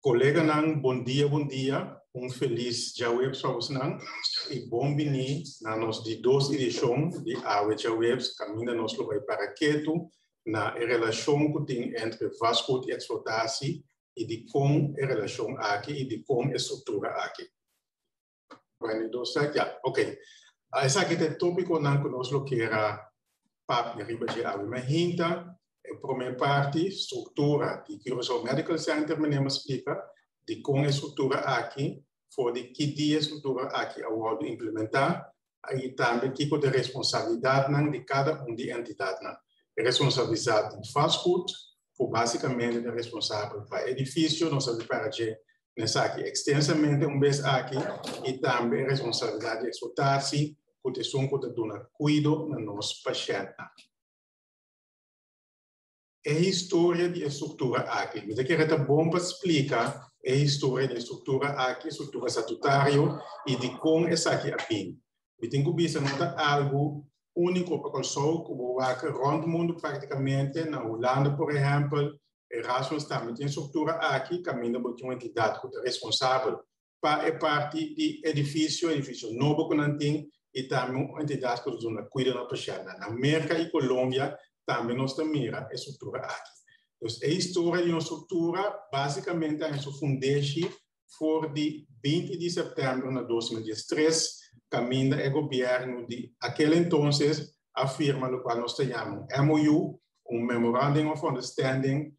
Koleganan, bon dia, bon dia. Un felis djaweps pa bosnan i bon bini na nos di dos edishon di Awe Djaweps kaminda nos lo bai para ketu na e relashon ku tin entre vastgoed i eksplotasi i dikon e relashon aki i dikon e struktura aki. Bueno, dos sek, ya, ok. Esaki ta e tópikonan ku nos lo kier a papia riba dje awe mainta. E promé parti, struktura di Curaçao Medical Center, meneer a splika dikon e struktura aki, for di ki dia e struktura aki a wòrdu implementá i tambe kiko ta e responsabilidatnan di kada un di e entidatnan. E responsabilidat di vastgoed, ku básikamente ta responsabel pa edifisio, nos a para dje N'esaki ekstensamente un bes aki i tambe e responsabilidat di eksplotatie ku ta esun ku ta duna kuido na nos pashèntnan. E historia di e struktura aki. Mi ta kere ta bon pa splika e historia di e struktura aki, e struktura statutario i dikon esaki a bini. Mi tin ku bisa no ta algu úniko pa Kòrsou ku bo wak rònt mundu praktikamente, na Hulanda por ehèmpel, Erasmus tambe tin e struktura aki kaminda bo tin un entidat ku ta responsabel pa e parti di edifisio, edifisio nobo ku nan tin i tambe un entidat ku ta duna kuido na pashèntnan. Na Merka i Colombia tambe nos ta mira e struktura aki. Dus e historia di nos struktura básikamente a haña su fundeshi for di 20 di sèptèmber na 2013 kaminda e gobièrnu di akel entonces a firma lokual nos ta yama un MOU, un Memorandum of Understanding,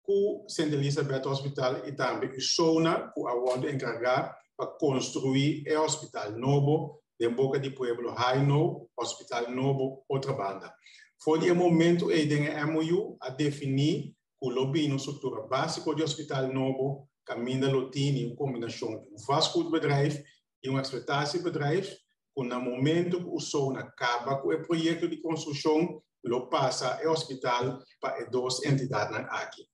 ku Sint Elisabeth Hospital i tambe USONA ku a wòrdu enkargá pa konstruí e hospital nobo den boka di pueblo Haino, Hospital Nobo Otrabanda. For di e momentu ei den e MOU a definí ku lo bini un struktura básiko di hospital nobo kaminda lo tini un kombinashon di un vastgoedbedrijf i un eksploitatiebedrijf ku na momentu ku USONA kaba ku e proyekto di konstrukshon lo pasa e hospital pa e dos entidatnan aki.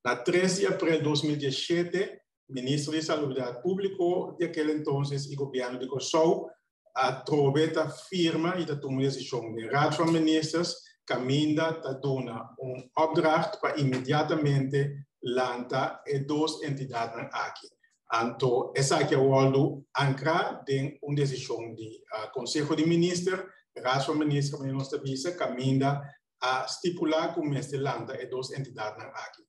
Na 3 di aprel 2017, Minister di Salubridat Públiko di akel entonces i Gobièrnu di Kòrsou atrobe ta firma i ta tuma un desishon den Raad van Ministers kaminda ta duna un opdracht pa inmediatamente lanta e dos entidatnan aki. Anto esaki a wòrdu ankrá den un desishon di Konseho di Minister, Raad van Minister manera nos ta bisa, kaminda a stipulá ku mester lanta e dos entidatnan aki.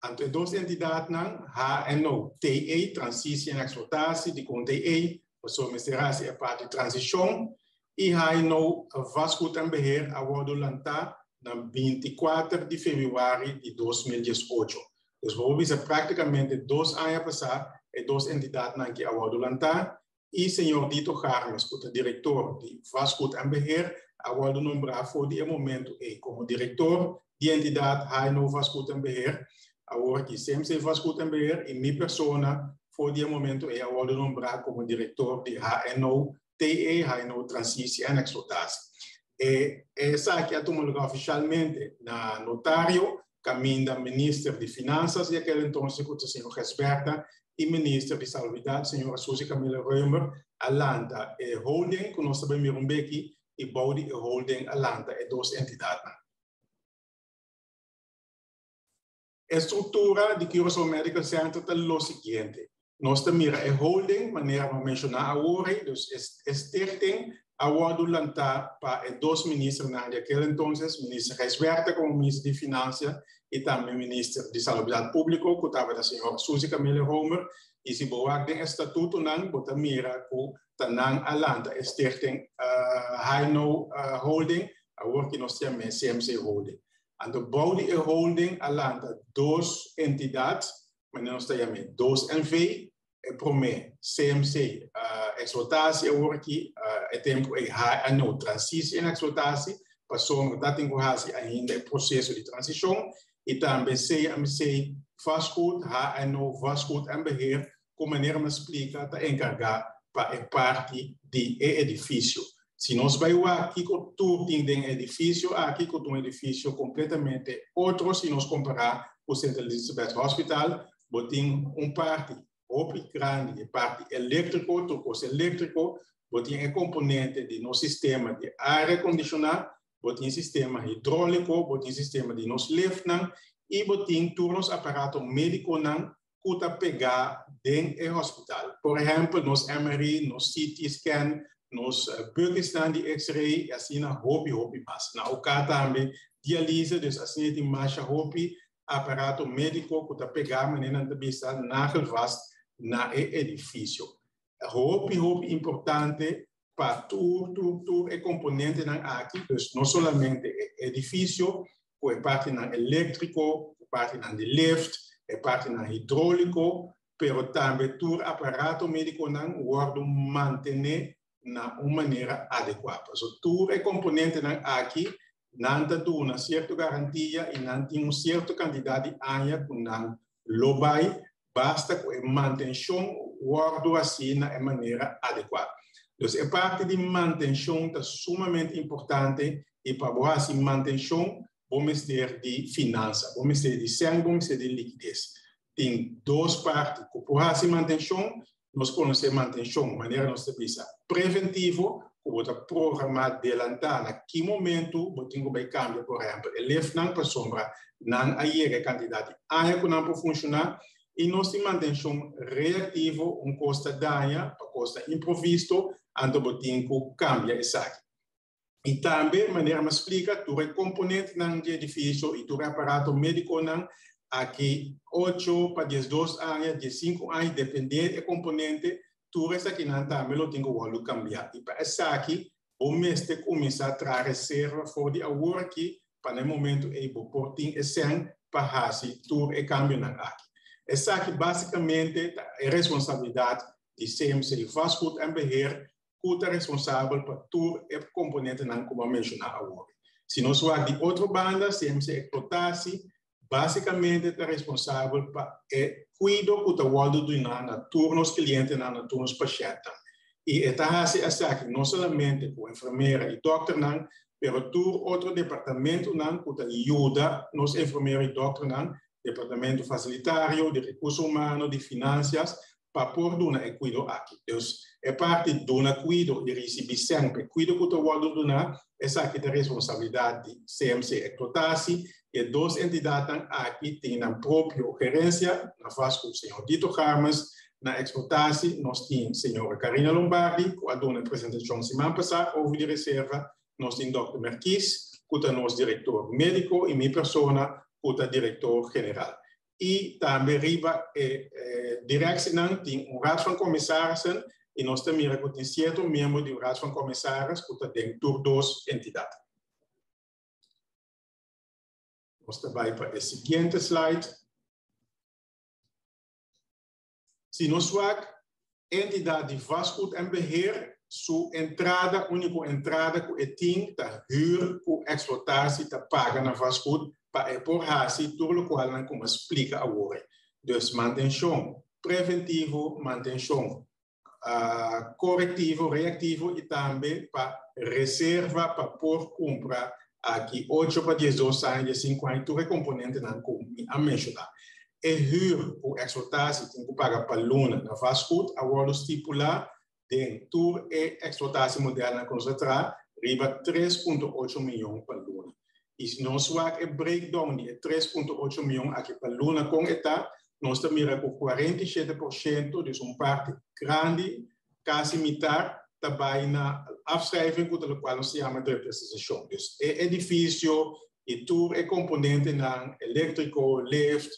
Anto e dos entidatnan, HNO, TA, Transitie en Exploitatie, dikon TA? Pasobra mester hasi e parti transishon, i HNO Vastgoed en Beheer a wòrdu lantá na 24 di febrüari di 2018. Dus bo por bisa práktikamente 2 aña pasá e dos entidatnan aki a wòrdu lantá i señor Dito Garmes ku ta direktor di Vastgoed en Beheer a wòrdu nombrá for di e momentu ei komo direktor di entidat HNO Vastgoed en Beheer, awor aki CMC Vastgoed en Beheer, i mi persona for di e momentu ei a wòrdu nombrá komo direktor di HNO TE, HNO Transitie en Exploitatie. E esaki a tuma lugá ofishalmente na notario kaminda Minister di Finansas di akel entonces ku ta señor Gijsbertha i Minister di Salubridat señora Suzy Camilla Römer a lanta e holding ku nos ta bai mira un beki i bou di e holding a lanta e dos entidatnan. E struktura di Curaçao Medical Center ta lo siguiente. Nos ta mira e holding, manera mi a menshoná awor ei, dus e stichting a wòrdu lantá pa e dos ministernan di akel entonces, Minister Gijsbertha komo Minister di Finansia i tambe Minister di Salubridat Públiko ku tabata señor Suzy Camelia Romer. I si bo wak den e statutonan bo ta mira ku ta nan a lanta e stichting HNO Holding, awor ki nos ta yam'é CMC Holding. Anto bou di e holding a lanta dos entidat, manera nos ta yam'é, dos NV, e promé CMC Explotatie awor aki, e tempu ei HNO Transitie en Explotatie, pasobra ta tin ku hasi ainda e proseso di transishon, i tambe CMC Vastgoed, HNO Vastgoed en Beheer, ku manera mi a splika ta enkargá pa e parti di e edifisio. Si nos bai wak kiko tur tin den e edifisio aki, ku ta un edifisio kompletamente otro si nos kompará ku Sint Elisabeth Hospital, bo tin un parti hopi grandi, e parti eléktriko, tur kos eléktriko, bo tin e komponente di nos sistema di aire kondishoná, bo tin sistema hidróliko, bo tin sistema di nos liftnan. I bo tin tur nos aparato médikonan ku ta pegá den e hospital. Por ehèmpel, nos MRI, nos CT scan, nos bukisnan di X-ray i asina hopi hopi mas. Na OK tambe dialyse, dus asina tin masha hopi aparato médiko ku ta pegá, manera nan ta bisa, nagelvast na e edifisio. Hopi hopi importante pa tur tur tur e komponentenan aki, dus no solamente e edifisio ku e partinan eléktriko, e partinan di lift, e partinan hidróliko, pero tambe tur aparato médikonan wòrdu mantené na un manera adekuá. Pasobra tur e komponentenan aki nan ta duna sierto garantia i nan tin un sierto kantidat di aña ku nan lo bai, basta ku e mantenshon wòrdu hasí na e manera adekuá. Dus e parti di mantenshon ta sumamente importante i pa bo hasi mantenshon bo mester di finansa, bo mester di sèn, bo mester di likides. Tin dos parti ku por hasi mantenshon. Nos konosé mantenshon manera nos ta bisa preventivo, ku bo ta programá delantá na ki momentu bo tin ku bai kambia, por ehèmpel, e liftnan pasobra nan a yega e kantidat di aña ku nan por funshoná. I nos tin mantenshon reaktivo, un kos ta daña pa kos ta improvisto, anto bo tin ku kambia esaki. I tambe, manera mi a splika, tur e komponentenan di edifisio i tur e aparato médikonan aki ocho pa 12 aña, 15 aña, dependé e komponente, tur esakinan tambe lo tin ku wòrdu kambiá. I pa esaki bo mester kuminsá traha reserva for di awor aki pa na e momentu ei bo por tin e sèn pa hasi tur e kambionan aki. Esaki básikamente ta e responsabilidat di CMC Vastgoed en Beheer ku ta responsabel pa tur e komponentenan ku bo a menshoná awor. Si nos wak di otro banda, CMC Ekplotasi básikamente ta responsabel pa e kuido ku ta wòrdu duná na tur nos klientenan, na tur nos pashèntnan. I e ta hasi esaki no solamente ku enfermera i dòkternan, pero tur otro departamentunan ku ta yuda nos enfermera i dòkternan, departamento fasilitario, di rekurso humano, di finansias, pa por duna e kuido aki. Dus e parti duna kuido i risibí sèn pa e kuido ku ta wòrdu duná, esaki ta responsabilidat di CMC Ekplotasi. E dos entidatnan aki tin nan propio gerensia, na Vastgoed señor Dito Garmes, na Ekplotasi nos tin señora Carina Lombardi ku a duna e presentashon siman pasá over di reserva, nos tin dòkter Merkies ku ta nos direktor médiko i mi persona ku ta direktor general. I tambe riba e directienan tin un Raad van Commissarissen i nos ta mira ku tin sierto miembro di un Raad van Commissaris ku ta den tur dos entidat. Nos ta bai pa e siguiente slide. Si nos wak entidat di vastgoed en beheer su entrada, úniko entrada ku e tin ta hür ku eksplotatie ta paga na vastgoed pa e por hasi tur lokualnan ku mi a splika awor. Dus mantenshon preventivo, mantenshon korektivo, reaktivo i tambe pa reserva pa por kumpra aki ocho pa 12 aña, 15 aña, tur e komponentenan ku mi a menshoná. E hür ku eksplotatie tin ku paga pa luna na vastgoed a wòrdu stipulá den tur e eksplotatie modelnan ku nos a traha riba 3.8 mion pa luna. I si nos wak e breakdown di e 3.8 mion aki pa luna kon e ta, nos ta mira ku 47%, dus un parti grandi, kasi mitar, ta bai na afschrijving ku ta lokual nos ta yama depreciacion. Dus e edifisio i tur e komponentenan eléktriko, lift,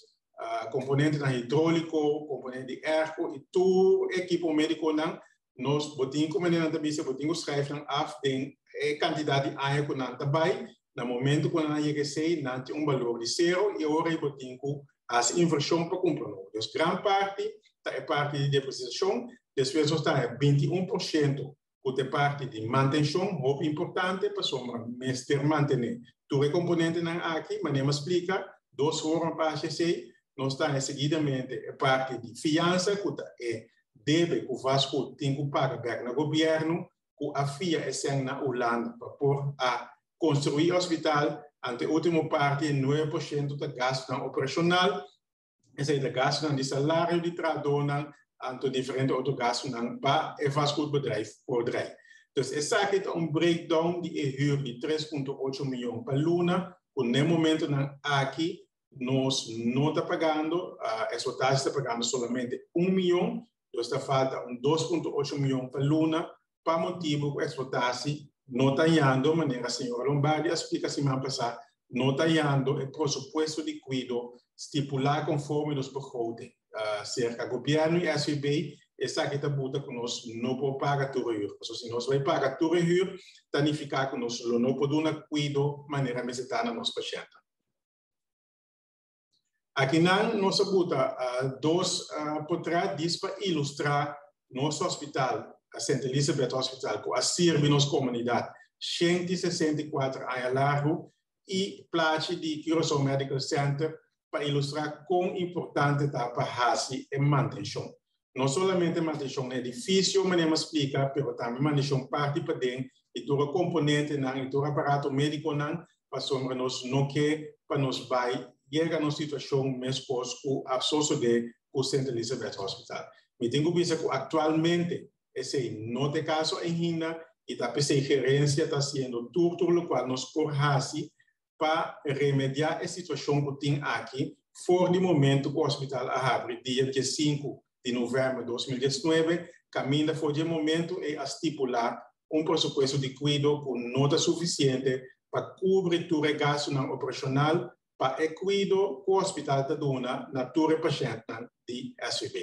komponentenan hidróliko, komponente di airco i tur ekipo médikonan, nos bo tin ku manera nan ta bisa, bo tin ku schrijf nan af den e kantidat di aña ku nan ta bai. Na momento ku nan a yega esei, nan tin un balor di sero i ora ei bo tin ku hasi invershon pa kumpra nobo. Dus gran parti ta e parti di depresiashon, despues nos ta haña 21% ku ta e parti di mantenshon, hopi importante pasobra mester mantené tur e komponentenan aki, manera mi a splika, dos forma pa hasi esei. Nos ta haña seguidamente e parti di fiansa ku ta e debe ku vastgoed tin ku paga bèk na gobièrnu ku a fia e sèn na Hulanda pa por a konstruí e hospital, anto e último parti, 9%, ta gastunan operashonal, esei ta gastunan di salario di trahadónan, anto diferente otro gastunan pa e vastgoedbedrijf por drei. Dus esaki ta un breakdown di e hür di 3.8 mion pa luna ku n'e momentunan aki. nos no ta pagando, explotatie ta pagando solamente 1 mion, dus ta falta un 2.8 mion pa luna pa motibu ku explotatie no ta hañando, manera señora Lombardi a splika siman pasá, no ta hañando e presupuesto di kuido stipulá konforme nos begroting. Serka gobièrnu i SVB esaki ta buta ku nos no por paga tur e hür. Pasobra si nos bai paga tur e hür ta nifiká ku nos lo no por duna kuido manera mester ta na nos pashèntnan. Akinan nos a buta dos potrèt dis pa ilustrá nos hospital, Sint Elisabeth Hospital, ku a sirbi nos komunidat 164 aña largu i plachi di Curaçao Medical Center pa ilustrá kon importante ta pa hasi e mantenshon. No solamente mantenshon na edifisio, manera mi a splika, pero tambe mantenshon parti paden di tur e komponentenan i tur aparato médikonan, pasobra nos no ke pa nos bai yega na un situashon meskos ku a sosodé ku Sint Elisabeth Hospital. Mi tin ku bisa ku aktualmente esei no ta e kaso ainda i ta p'esei gerensia ta hasiendo tur tur lokual nos por hasi pa remediá e situashon ku tin aki for di momentu ku hospital a habri dia 15 di novèmber 2019, kaminda for di e momentu ei a stipulá un presupuesto di kuido ku no ta sufisiente pa kubri tur e gastunan operashonal pa e kuido ku hospital ta duna na tur e pashèntnan di SVB.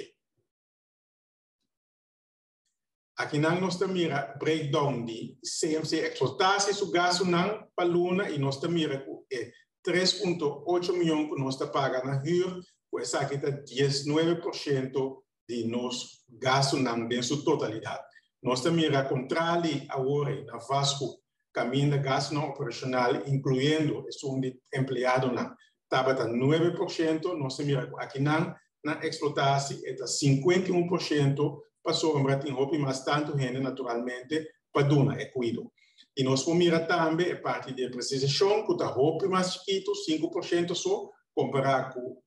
Akinan nos ta mira breakdown di CMC Explotatie su gastunan pa luna i nos ta mira ku e 3.8 mion ku nos ta paga na hür, ku esaki ta 19% di nos gastunan den su totalidat. Nos ta mira kontrali awor na vastgoed, kaminda gastunan operashonal inkluyendo esun di empleadonan tabata 9%, nos ta mira ku akinan na explotatie e ta 51% pasobra tin hopi mas tantu hende naturalmente pa duna e kuido. I nos por mira tambe e parti di depresiashon ku ta hopi mas chikitu, 5% so, kompará ku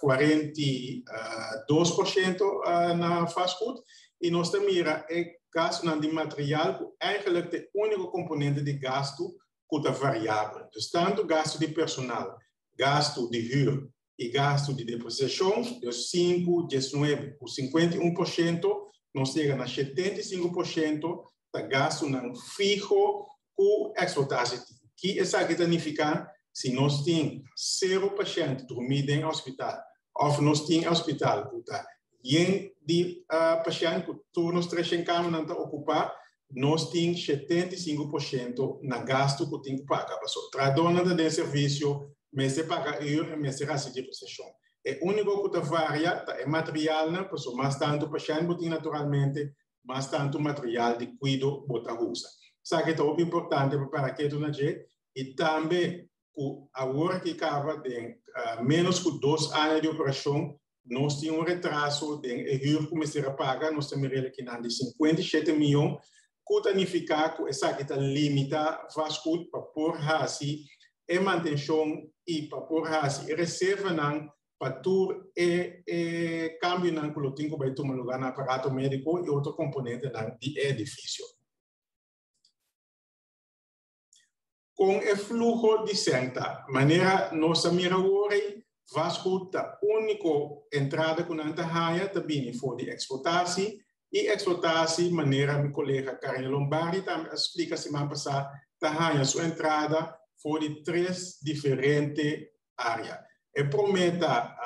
42% na vastgoed. I nos ta mira e gastunan di material ku eigenlijk ta e úniko komponente di gastu ku ta variabel. Dus tantu gastu di personal, gastu di hür i gastu di depresiashon, dus 5, 19 ku 51%, nos yega na 75% ta gastunan fiho ku eksplotatie tin. Ki esaki ta nifiká? Si nos tin sero pashènt drumí den hospital òf nos tin hospital ku ta yen di pashènt ku tur nos 300 kamanan ta okupá, nos tin 75% na gastu ku tin ku paga. Pasobra trahadónan ta den servisio, mester paga hür i mester hasi depresiashon. E úniko ku ta varia ta e materialnan, pasobra mas tantu pashènt bo tin naturalmente, mas tantu material di kuido bo ta usa. Esaki ta hopi importante pa para ketu na dje i tambe ku awor aki kaba den ménos ku 2 aña di operashon nos tin un retraso den e hür ku mester a paga, nos ta mira el akinan di 57 mion, ku ta nifiká ku esaki ta limitá vastgoed pa por hasi e mantenshon i pa por hasi e reservanan pa tur e e kambionan ku lo tin ku bai tuma lugá na aparato médiko i otro komponentenan di e edifisio. Kon e fluho di sèn ta? Manera nos a mira awor ei, vastgoed ta úniko entrada ku nan ta haña ta bini for di eksportasi i eksportasi, manera mi kolega Karina Lombardi tambe a splika siman pasá, ta haña su entrada for di tres diferente área. E promé ta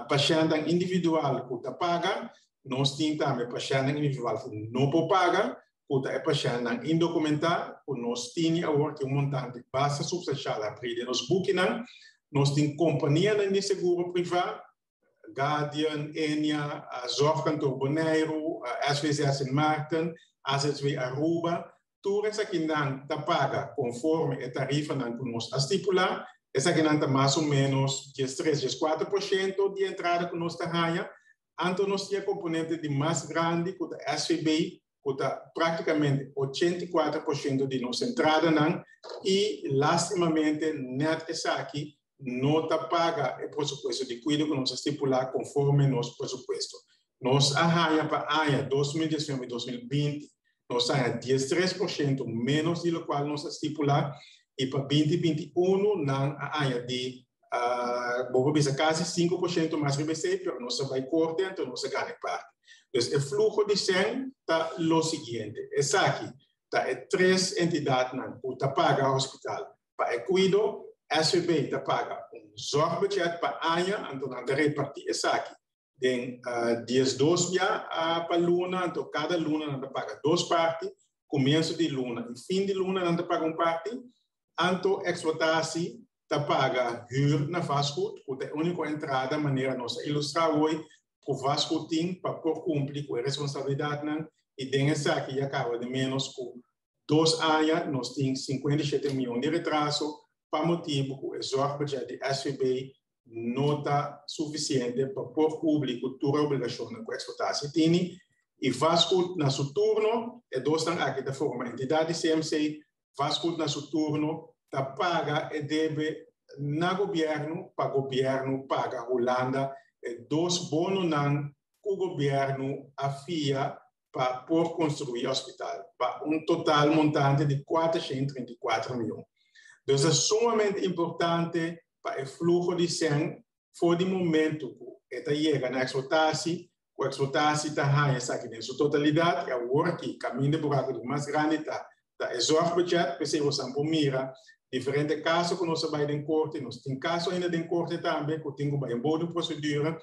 pashèntnan individual ku ta paga, nos tin tambe pashèntnan individual ku no por paga, ku ta e pashèntnan indokumentá, ku nos tini awor ki un montante basta supstanshal abrí den nos bukinan. Nos tin kompanianan di seguro privá, Guardian, Ennia, Zorgkantoor Boneiru, SVZ Sint Maarten, AZW Aruba. Tur esakinan ta paga konforme e tarifanan ku nos a stipulá. Esakinan ta mas o ménos 13, 14% di entrada ku nos ta haña. Anto nos tin e komponente di mas grandi ku ta SVB, ku ta práktikamente 84% di nos entradanan i lástimamente nèt esaki no ta paga e presupuesto di kuido ku nos a stipulá konforme nos presupuesto. Nos a haña pa aña 2019 i 2020 nos a haña 13% ménos di lokual nos a stipulá i pa 2021 nan a añadí. Bo por bisa kasi 5% mas riba esei, pero nos a bai korte, anto nos a gana e parti. Dus e fluho di sèn ta lo siguiente. Esaki ta e tres entidatnan ku ta paga hospital pa e kuido. SVB ta paga un zorgbudget pa aña, anto nan ta repartí esaki den 12 bia pa luna, anto kada luna nan ta paga dos parti, komienso di luna i fin di luna nan ta paga un parti. Anto eksplotatie ta paga huur na vastgoed, ku ta e úniko entrada manera nos a ilustrá awor ku vastgoed tin pa por kumpli ku e responsabilidatnan i den esaki ya kaba di ménos ku dos aña nos tin 57 mion di retraso pa motibu ku e zorgbudget di SVB no ta sufisiente pa por kubli ku tur e obligashonnan ku eksplotatie tini i vastgoed na su turno e dosnan aki ta forma entidat di CMC. Vastgoed na su turno ta paga e debe na gobièrnu pa gobièrnu paga Hulanda e dos bononan ku gobièrnu a fia pa por konstruí hospital pa un total montante di 434 mion. Dus ta sumamente importante pa e fluho di sèn for di momento ku e ta yega na eksplotasie, ku eksplotasie ta haña esaki den su totalidat i awor aki kaminda e buraku di mas grandi ta, ta e zorgbudget. P'esei bosan por mira diferente kaso ku nos a bai den korte, nos tin kaso ainda den korte tambe ku tin ku bai un bodo prosedura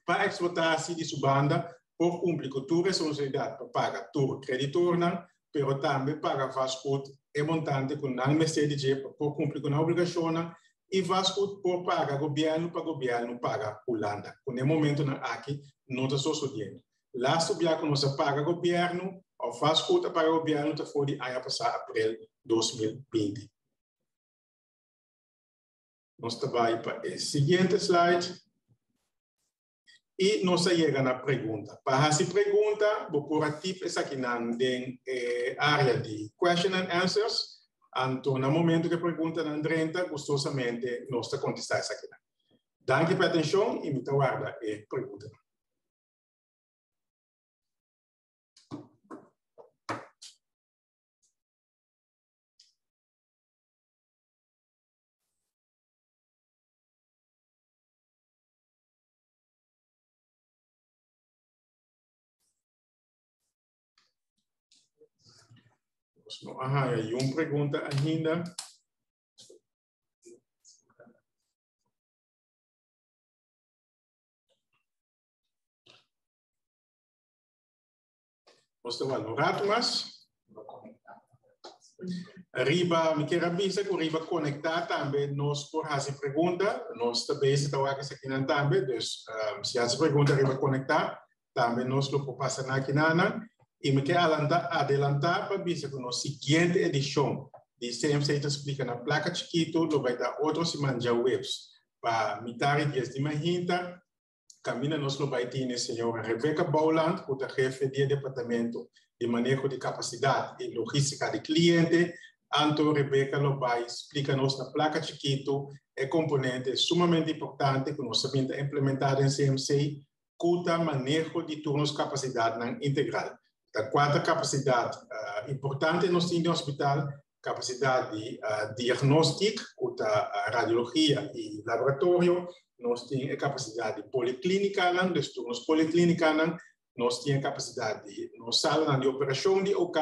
pa eksplotasie di su banda por kumpli ku tur responsabilidat pa paga tur kreditornan, pero tambe paga vastgoed e montante ku nan mester di dje pa por kumpli ku nan obligashonnan i vastgoed por paga gobièrnu pa gobièrnu paga Hulanda, ku na e momentonan aki no ta sosodiendo. Lastu bia ku nos a paga gobièrnu òf vastgoed a paga gobièrnu ta for di aña pasá aprel 2020. Nos ta bai pa e siguiente slide. I nos a yega na pregunta. Pa hasi pregunta, bo por a tip esakinan den e área di question and answers. Anto na momento ku e preguntanan drenta, gustosamente nos ta kontestá esakinan. Danki pa e atenshon i mi ta warda e preguntanan. Nos no a haña yun pregunta ainda. Nos ta wak un rato mas. Riba, mi kier a bisa ku riba konektá tambe nos por hasi pregunta. Nos ta bezig ta wak esakinan tambe. Dus um, si hasi pregunta riba konektá, tambe nos lo por pasa na kinanan. I mi ke alanta, adelantá pa bisa ku nos siguiente edishon di CMC ta splika na plaka chikitu lo bai ta otro siman djaweps pa mitari 10 di mahinta. Kaminda nos lo bai tene señora Rebecca Bouland, ku ta hefe di e departamento di maneho di kapasidat i logístika di kliente. Anto Rebecca lo bai splika nos na plaka chikitu e komponente sumamente importante ku nos a bin ta implementá den CMC, ku ta maneho di tur nos kapasidatnan integral. Ta kuater kapasidat importante nos tin den hospital, kapasidat di diagnostik, ku ta radiologia i laboratorio, nos tin e kapasidat di poliklinikanan, dus tur nos poliklinikanan, nos tin e kapasidat di nos salanan di operashon di OK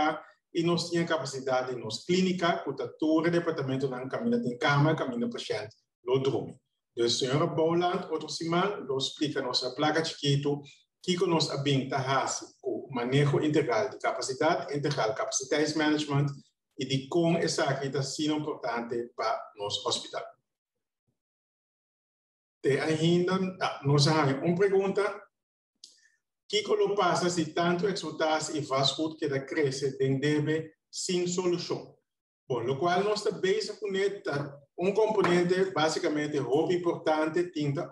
i nos tin e kapasidat di nos klinika, ku ta tur e departamentonan kaminda tin kama, kaminda pashènt lo drumi. Dus señora Bouland otro siman lo splika nos na plaka chikitu kiko nos a bin ta hasi ku maneho integral di kapasidat, integral capaciteitsmanagement, i dikon esaki ta asina importante pa nos hospital. Te ainda nos a haña un pregunta, Kiko lo pasa si tantu eksplotatie i vastgoed keda krese den debe sin solushon? Bon, lokual nos ta bezig kuné ta un komponente básikamente hopi importante tin ta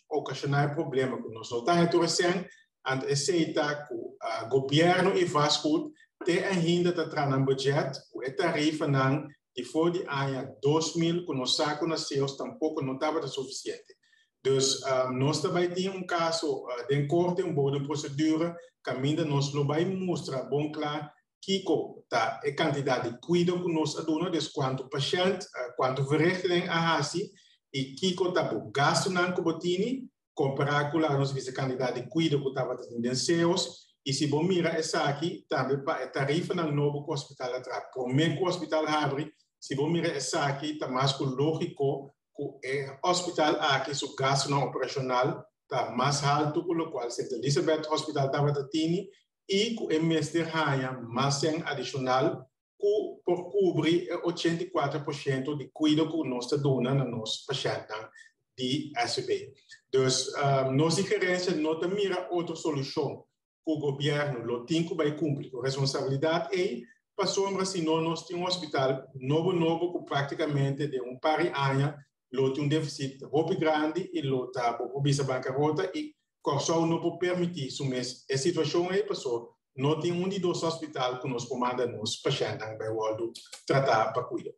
okashoná e problema ku nos no ta haña tur esèn, anto esei ta ku gobièrnu i vastgoed te ainda ta traha nan budget ku e tarifanan di for di aña 2000 ku nos sa ku na sales tampoko no tabata sufisiente. Dus nos ta bai tin un kaso den korte, un bou den prosedura kaminda nos lo bai mustra bon kla Kiko ta e kantidat di kuido ku nos a duna, dus kuantu pashènt, kuantu verrichtingen a hasi. i kiko ta bo gastunan ku bo tini, kompará ku laga nos bisa kantidat di kuido ku tabata tin den SEOS, i si bo mira esaki tambe pa e tarifanan nobo ku hospital a traha promé ku hospital habri, si bo mira esaki ta mas ku lógiko ku e hospital aki su gastunan operashonal ta mas haltu ku lokual Sint Elisabeth Hospital tabata tini i ku e mester haña mas sèn adishonal ku por kubri e 84% di kuido ku nos ta duna na nos pashèntnan di SVB. Dus nos di gerensia no ta mira otro solushon ku gobièrnu lo tin ku bai kumpli ku responsabilidat ei, pasobra si no nos tin un hospital nobo nobo ku praktikamente den un par di aña lo tin un defisit hopi grandi i lo ta bo por bisa bankarota i Kòrsou no por permití su mes e situashon ei paso no tin un di dos hospital ku nos por manda nos pashèntnan bai wòrdu tratá pa kuido.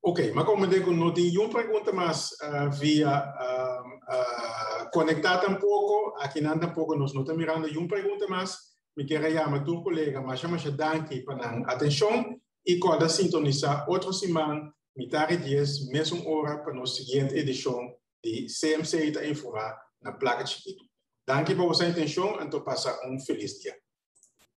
Ok, m'a komprendé ku no tin niun pregunta mas via konektá tampoko. Akinan tampoko nos no ta mirando niun pregunta mas. Mi kier a yama tur kolega masha masha danki pa nan atenshon i kòrda sintonisá otro siman mitari dies mesun ora pa nos siguiente edishon di CMC ta informá na Plaka Chikitu. Danki pa boso atenshon anto pasa un felis dia.